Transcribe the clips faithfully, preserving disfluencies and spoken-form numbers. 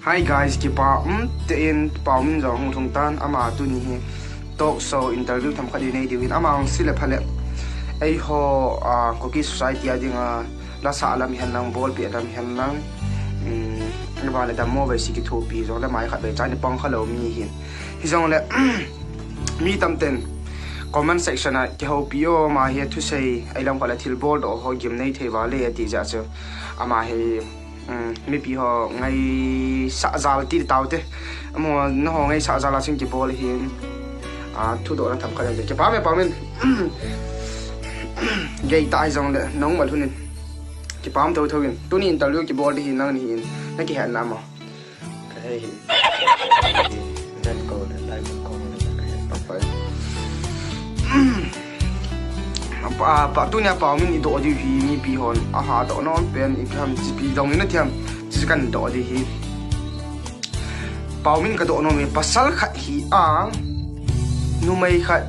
Hi guys, kipa um tein Paomin jong hung lhung tan, ama tuni hi talk show interview themkhat i nei diu hin, ama hung sei le phale eiho, ah, Kuki society a dinga lasa lam hihen lang, bolpi lam hihen lang, um, vale dammo veisi kithopi jongle mai khat vei cha ni pang kha lou mi hin. Hijongle mi tamten comment section a kihoupi o, ama hi thusei, eilam khat le thilbol doh ho gimnei thei vale ati jeh chu ama hi, um, mipi ho ngaisah jal ti taute. Amaho, nangho ngaisah jal a chun kibol hi, ah, thudohna themkhat ante. Kipa me Paomin. Gei ta hijongle nang mal hunin. Kipa um thotho in. Tuni interview kibol di hi nang ni hin. Na kihet na mo? Ka hei hi. Nan ko le, lai ko le, ka hei. Papai. Pa, pa, tunia Paomin i doh diu hi mipi hon aha doh nom pen i ham, chipi dong in a thiam, chi kan doh di hi. Paomin ka doh nom hi pasal khat hi a, numei khat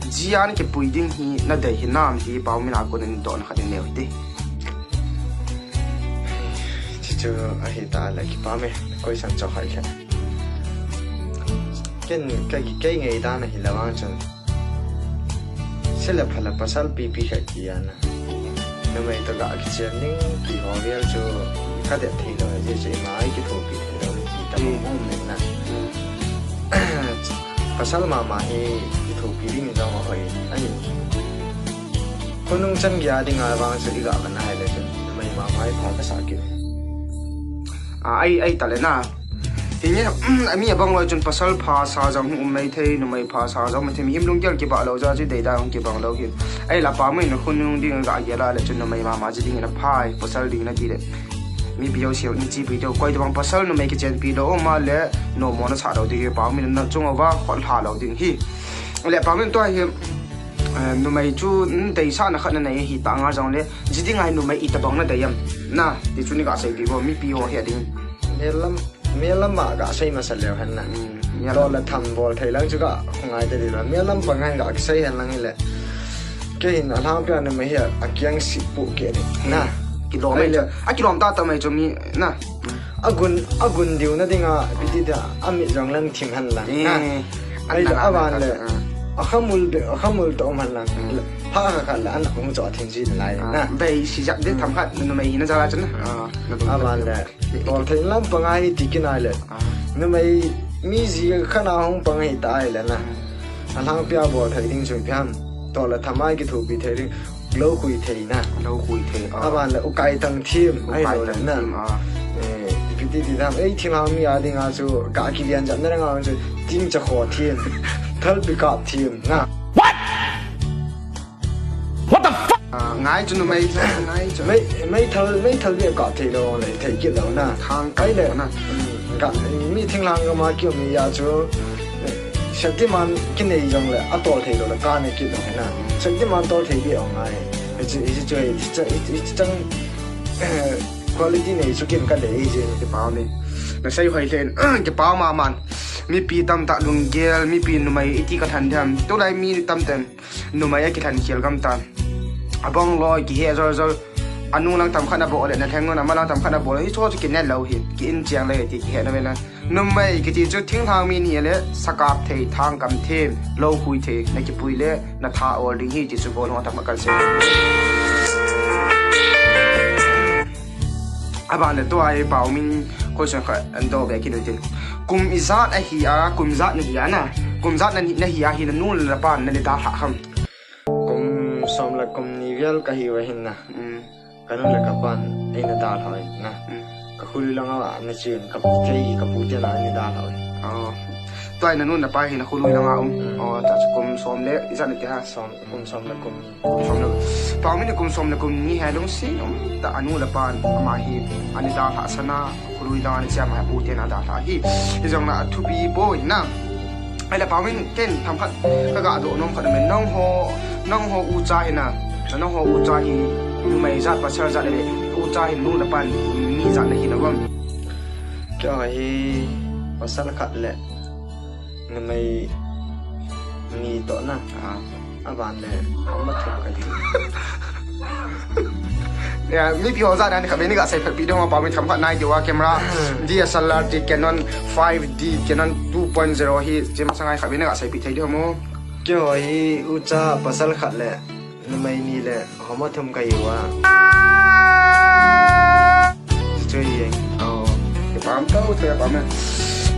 ji a na kipui ding hi na dei hinam ti Paomin a kon in dohna khat i neo ti. Chuchu ahi ta le kipa me, question chu hai le. Ken ka, kei ngaidan ahi le vang chun, sei le phale pasal pipi khat kihi a na, numei toh ga kichen ding ti ho vel chu ka det thei lou, ajeh chu ima ei kithopi thei lou ti ta. Hmm. Um, na. Pasal mama hi kithopi ding jong ahoi. Ahi. Khonung chan gei a dinga vang chu i ga va nai le chun, numei mama hi pha ka sa kit. Ah, ahi, ahi ta le na. Hinge, ami abang loi chun pasal pha sa jong um mai thei, numei pha sa jong um mai thei, mihem lunggel kibah lou jeh chu dei da hung kibang lou hi. Ahi la Paomin khonung ding ga gel a le chun numei mama ji ding in aphai, pasal ding na ti le. Mipi ho sel ni chi pi teu, koi tabang pasal numei kichenpi lou um a le, nommo na sa lou ding hi, Paomin na chung uva khut lha lou ding hi. Le Paomin tua hi, eh, numei chu, mm, deisahna khat na nei hi ta nga jongle, ji ding a hi numei itobang na dei em? Na, ti chu ni ga seipi bo, mipi ho he ding. Mel lam, mel lam a ga sei masa leu hen na. Mm, mel lam. Toh le tham bol thei lang chu ga ngai te di la. Mel lam pa ngai ga sei hen lang hi le. Kei hin alhangpia numei hi a kiang si pu ke di. Na. Kilom mai chu. A kilom ta ta mai chu mi, na. Agun, agun diu na dinga, ipi ti dia, amit jong lang thim hen lang. Eh, na. Ai la, avan le. Ah. Akhamul be, akhamul toh um hen lang. Hmm. Pha kha kha la, ana hung cho thim ji lai, ah, na. Veisi jat de, hmm, themkhat, numei hina jal a chun. Ah, na dong. Avan le. Tol thei lam pang ahi ti kinai le. Ah. Numei mi ji khat na hung pang ahi ta ai le na. Hmm. Alhangpia bol thei ding chu ipi ham. Toh le tham a kithopi thei ding. Lou khui thei na. Lou khui thei, ah. Avan le ukai tang thim. Ukai tang thim, ah. Ahi lou le na. Eh, ipi ti ti dam. Ei, thinglhang mi a dinga chu ga kilian jat na nga chu ting cha kho thim. Thal pi kap thim na. What? What the fuck? Ah, ngai chu numei, ngai chu. Mei, meithal, meithal bia kap thei lou le, thei kit lou na. Thang kap le na. Mm, ga, mi thinglhang gam a kium mi a chu. Shaktiman kinei jong le, atol thei lou le, ka nei kit lou na. Shaktiman tol thei bia ong ai. Hichu, hichu, hichu, hichu, hichu chang, eh, quality nei chu kin ka dei hi. Kipah e. Na sei hoi lheh in, kipah mama. Mipi tamtah lunggel, mipi numei iti ka lhen diam. Tulai mi tamten numei a kilhen khel gam tan. Abang loi kihe jol jol. Anu lang tam khat na bol le, na lheng un ama lang tam khat na bol le. Hichu chu kine lou hi. Ki in chiang le ti kihe na ve na. Numei kiti chu thinglhang mi ni le, sakap thei, thangkam thim, lou khui thei, na kipui le, na tha ol ding hi ti chu bol hung tam kan sei. Aban le tua hi Paomin question khat an do be kin tin. Kum ijat ahi a, kum ijat na hi a na. Kum ijat na hi, na hi a hi na nu le na pa na ni dalha ham? Kum som le kum ni vel ka hi uva hin na. Mm. Ka nu le ka pan eina dalha u na. Mm. Ka khului langa ana chen, ka pu te, ka pu te na eina dalha u. Oh. Tua hi na nu na pa hi na khului langa um. Mm. Oh, ta chu kum som le, ijat na ti ha? Som, kum som le kum ni. Kum som le. Paomin kum som le kum ni hi lungset um tah a nu le pan ama hi ana dalha sa na, khului langa ana che, ama hi pu te na dalha hi. Hijong na thupi poi na. Ahile Paomin ken themkhat ka ga doh nom khat um e, nangho, nangho ucha hi na, nangho ucha hi numei jat pasal jat le, ucha hi nu le pa ni jat na hi na bang? Kei hi pasal khat le numei ni toh na. Ah. Aban le ama thum ka di. Ya, mipi ho jana ni khatvei ni ga seipeh pi ding ham, Paomin, themkhat nai diu a camera. D S L R ti Canon five D, Canon two point zero hi, chim sangai khatvei ni ga seipeh thei diu ham. Keiho hi ucha pasal khat le numei ni le homo thum kahiuva. Chu hi. Oh, kipah tah, kipah.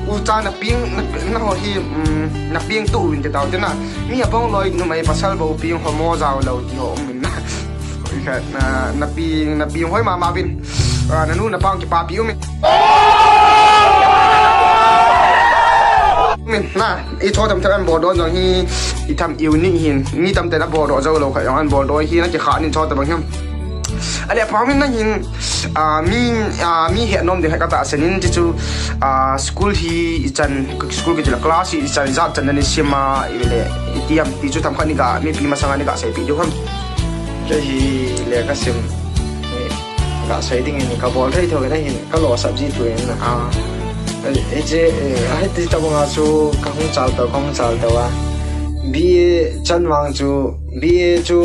Ucha na peng, na, nangho hi, um, na peng tu uvin ti tao tina. Mi abang loi numei pasal bou peng homo jao lou ti ho um in na. Khat na, na peng, na peng hoi mama uvin. Ah, nanu napa kipapi um in. Um in na, i cho tam tam an bol doh jong hi, i tham unique hin. Mi tamtah in abol doh jou lou khat jong an bol doh hi, na kikha nin cho tabang ham. Ale, Paomin, nang hin, ah, mi, ah, mi het nom ding khat ka tahsan in, ti chu, ah, school hi i chan, school kichi le class hi i chan, ijat chan na ni sim a, i le, iti ham, ti chu themkhat ni ga, mipi masanga ni ga seipeh diu ham. Kei hi le ka sim, eh, ga sei ding in ka bol thei thou na hin, ka losap ji tu in na. Ah. Eh, eh, che, eh, a hiti tabang a chu ka hung chal tau, ka hung chal tau a. B A chan vang chu, B A chu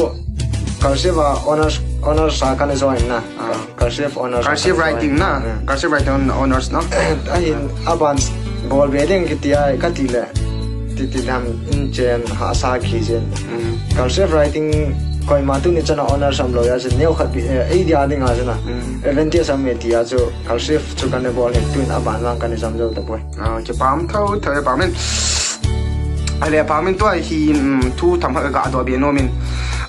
cursive a honours, honours a kana join na. Ah. Cursive honours a Cursive kana join. Writing na. Hmm. Cursive writing hon-, honours na. Ahin aban bol be ding kiti a kati le. Titi dam in chen hahsa khi chen. Hmm. Cursive writing koima tuni chan a honours um lou a chen neo khat pi, eh, idea ding a chen a. Hmm. Advantage um e ti a chu cursive chu kana bol hin tun aban vang kana jam jou tapoi. Ah, kipah tho, tho e Paomin. Ale Paomin, tua hi, um, thu themkhat ka ga doh be nom in.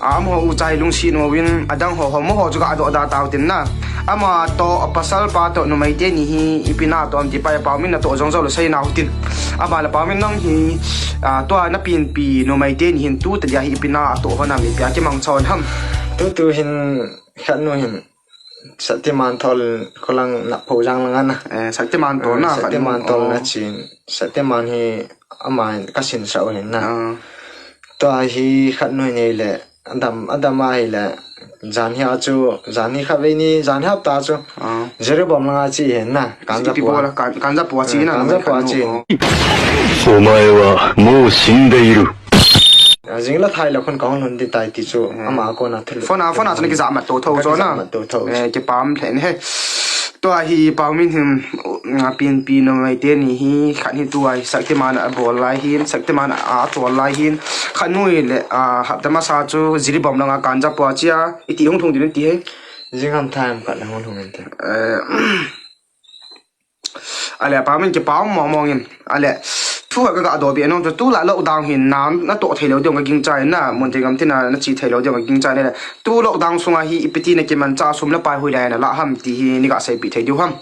Ah, amaho ucha hi lungset nom uvin, adang ho, homo ho chu ga doh da tao tin na. Ama toh, pasal pa toh, numei teni hi, ipi natoh ham ti pa, Paomin natoh jong jou le sei nau tin. Ama le Paomin, nang hi, ah, tua na penpi numei teni hin tu tadia hi ipi natoh hon ham, ipi a kimangcha hon ham. Tutu hin, khat nu hin. Shaktiman tol kholang na pho jang lang ana. Eh, Shaktiman tol na, eh, khat nu. Shaktiman tol na chin. Shaktiman hi ama hin ka sinsah u hin na. Ah. Tua hi khat nu nei le, adam, adam a hi le, jan hi a chu, jan hi khatvei ni, jan hi hapta chu. Ah. Jiribam lang a chi hin na, Kanjapua. Ipi bol a, Kan-, Kanjapua chi na, Kanjapua chi. Oh. お前はもう死んでいる。 Ah, jing la thai la khun ka hung lhun ding tai ti chu, hmm, ama a kona thil. Phone a, phone a chu na kijah mat to tho chu na. Kijah mat to tho. Eh, kipah lheh e. Tua hi Paomin hin, ah, penpi numei teni hi, khat hi tua hi, Shaktiman a bol lai hin, Shaktiman a tol lai hin, khat nu hi le, ah, hapta masa chu Jiribam lang a Kanjapua chi a, iti hung lhung ding ti he. Jing ham thai ham khat le hung lhung in te. Eh, Ale, Paomin, kipah mong mong in. Ale, thu khat ka ga doh be nom chu, tulai lockdown hin na, natoh thei lou ding ka gingcha in na, mun tin gam tin a, na che thei lou ding ka gingcha in le. Tu lockdown sunga hi ipi ti na kimancha, sum le pai hoilai na la ham ti hi ni ga seipeh thei diu ham.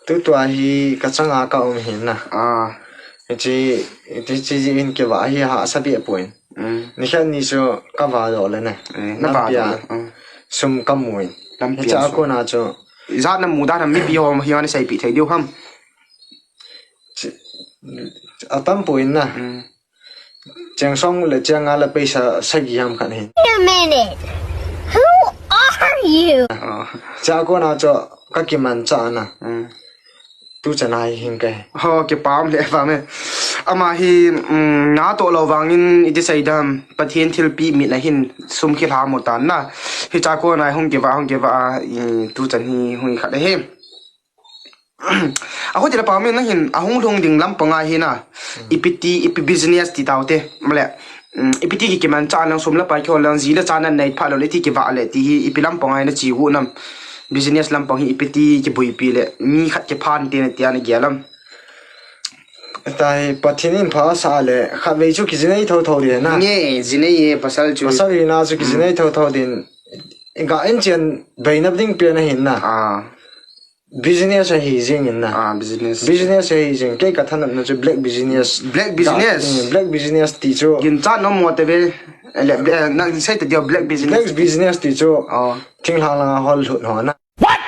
Tutua hi ka changa ka um hin na. Ah. Hichi, hichi ji in kivah hi hahsa be poi. Mm. Nikhat ni chu ka vah doh le ne. Eh, na vah doh le. Lampi a, mm, sum ka mu in. Lampi a sum. Hiche a kona chu. Ijat na mu dan ham, mipi ho hi ana seipeh thei diu ham. Chi-, atam poi na. Mm. Cheng som le cheng nga le paisa sagi ham khat hin. Wait a minute. Who are you? Oh. Hiche a kona chu ka kimancha na. Mm. Tuchan a hi hin ka he. Ho, kipah lheh e Paomin. Ama hi, um, natoh lou vangin iti sei dam, Pathen thilpeh mit a hin sum kilha mu tan na. Hiche a kona hung kivah, hung kivah a, i, tuchan hi hung khat ahi. Aho ti le Paomin, nang hin ahung lhung ding lampang a hi na. Hmm. Ipi ti, ipi business ti tau te. Male. Um, ipi ti ki kimancha lang, sum le pai kihol lang, ji le cha na nei pha lou le ti kivah le ti hi, ipi lampang a hi na che u nam. Business lampang hi ipi ti kibuipi le, mi khat kiphan te na ti a na gel am. Tua hi Pathen in pha sa le, khatvei chu kijinei tho tho ding na. Nge, jinei e pasal chu. Pasal hina chu kijinei tho tho ding. Ga in chen bei nap ding pen ahin na. Ah. Business ahi jing in na. Ah, business. Business ahi jing. Kei ka thanop na chu black business. Black business? Ga, mm, black business ti chu. Ginchat nom mo te ve. Eh, le, eh, nang sei ta dia black business. Black business ti chu. Oh. Thinglhang langa hol lhut ho na. What?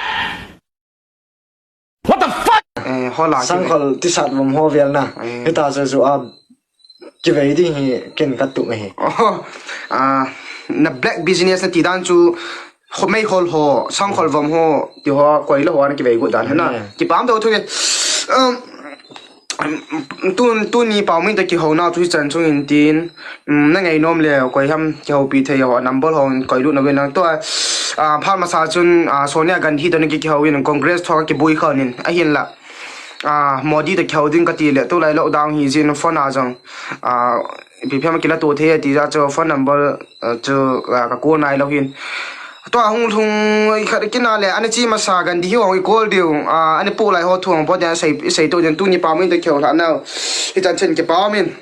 What the fuck? Eh, hol a. Sangkhol tisat vom ho vel na. Eh. Hita chu chu a kivei ding hi ken ka tup ahi. Oh, ah, na black business na ti dan chu, ho mei hol ho, sangkhol vom ho, ti ho, koi le ho ana kivei got dan hi na. Mm. Kipah tho tho e. Um, um, tun, tuni Paomin toh kihou nau chu hichan chung in tin, um, na ngei nom le, koi ham kihoupi thei ho, number ho, koi lut na ve lang tua. Ah, phat masa chun, ah, Sonia Gandhi toh ana kihou in Congress toh akibui khan in ahinla. Ah, Modi toh kihou ding kati le, tulai lockdown hi jeh in phone a jong, ah, ipi phem kila to thei ati jeh chu phone number, ah, chu, ah, ka call nai lou hin. Tua hung lhung khat kina le, ana che masa Gandhi ho i call diu, ah, ana pu lai ho thu hung po dia sei, sei to din tuni pa min toh kihou lha nau. Hichan chen kipa min.